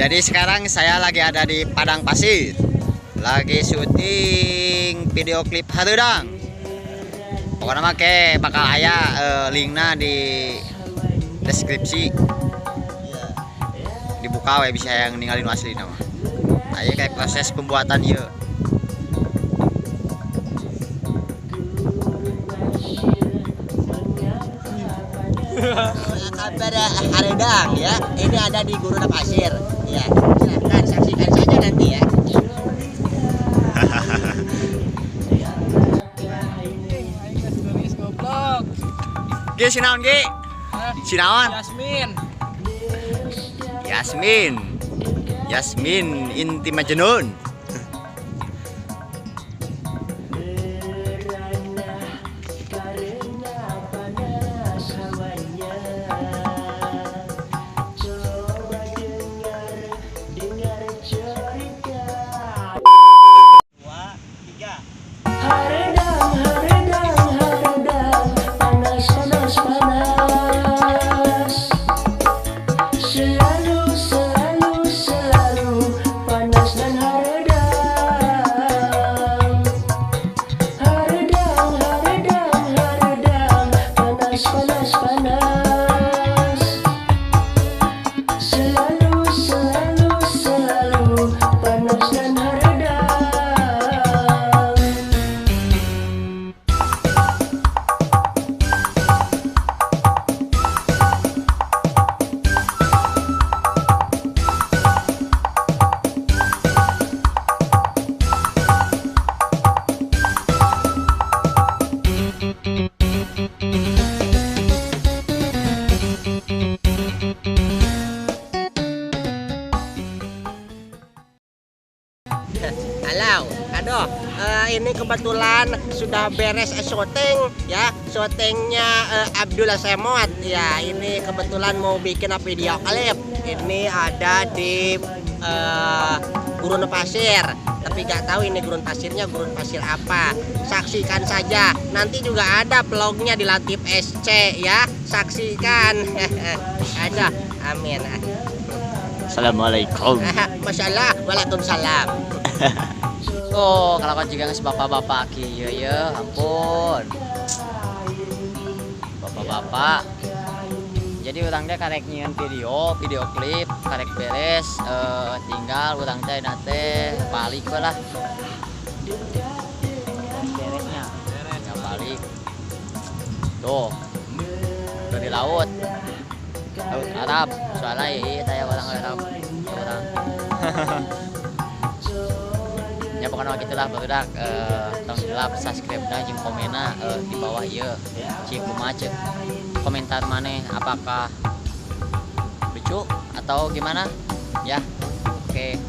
Jadi sekarang saya lagi ada di Padang Pasir. Lagi syuting video klip Hareudang. Pokoknya mah ke bakal aya linkna di deskripsi. Dibuka we bisa yang ninggalin asli nama. Aya kayak proses pembuatan ieu. Kabar Hareudang ya, ini ada di Gurun Pasir ya, silahkan saksikan saja nanti ya. Gi sinaon Gi? Sinaon? Yasmin. Yasmin. Yasmin inti Majnun. Hareudang, hareudang, hareudang, panas, panas, panas. Selalu, selalu, selalu panas dan hareudang. Hareudang, hareudang, hareudang, panas, panas, panas. Selalu, selalu, selalu panas dan hareudang. Halo, aduh, ini kebetulan sudah beres syuting ya, syutingnya Abdullah Semot ya. Ini kebetulan mau bikin video klip. Ini ada di Gurun Pasir, tapi nggak tahu ini gurun pasirnya gurun pasir apa. Saksikan saja, nanti juga ada vlognya di Latif SC ya, saksikan. Ada, amin. Assalamualaikum. Masya Allah, waalaikumsalam. Oh, kalau kan juga nges bapak-bapak ki, ya ampun. Bapak-bapak. Jadi urang teh karek nyieun video klip, karek beres, tinggal urang teh nate balik we lah. Beresnya, tinggal balik. Tuh, dari laut. Laut Arab, soalnya iya taya orang Arab, orang. Ya pokoknya gitulah barudak, tong hilap subscribe na jeung komenna di bawah ieu. Cik kumaha cek komentar maneh apakah lucu atau gimana ya. Oke.